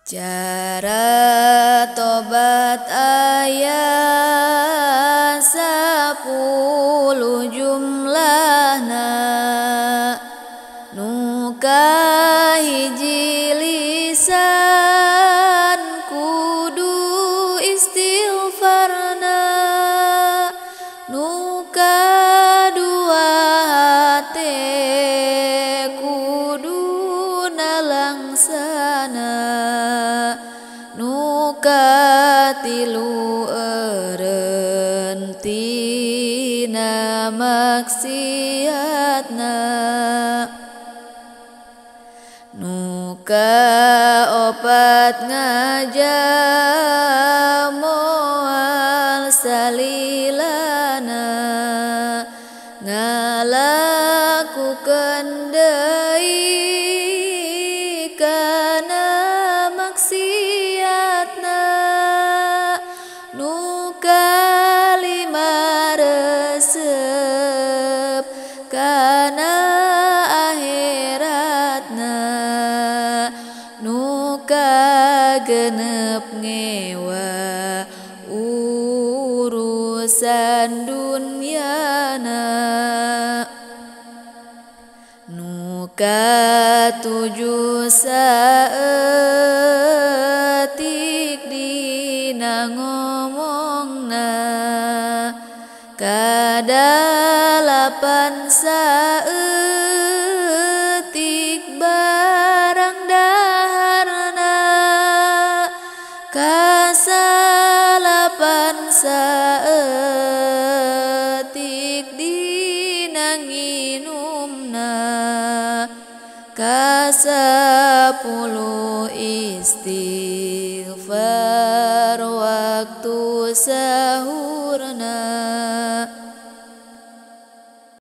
Cara tobat aya 10 jumlahna, nu kahiji lisan kudu istighfarna, nu kadua hate kudu nalangsana, nu katilu eureun tina maksiatna, nu kaopat ngaja moal salilana, ngalakukeun deui kana maksiatna, nu kalima resep kana akhiratna, nu kagenep ngewa urusan dunyana, nu katujuh saeutik dina ngomongna, kadalapan saeutik barang daharna, kasalapan saeutik dina nginumna, kasapuluh istighfar waktu sahurna.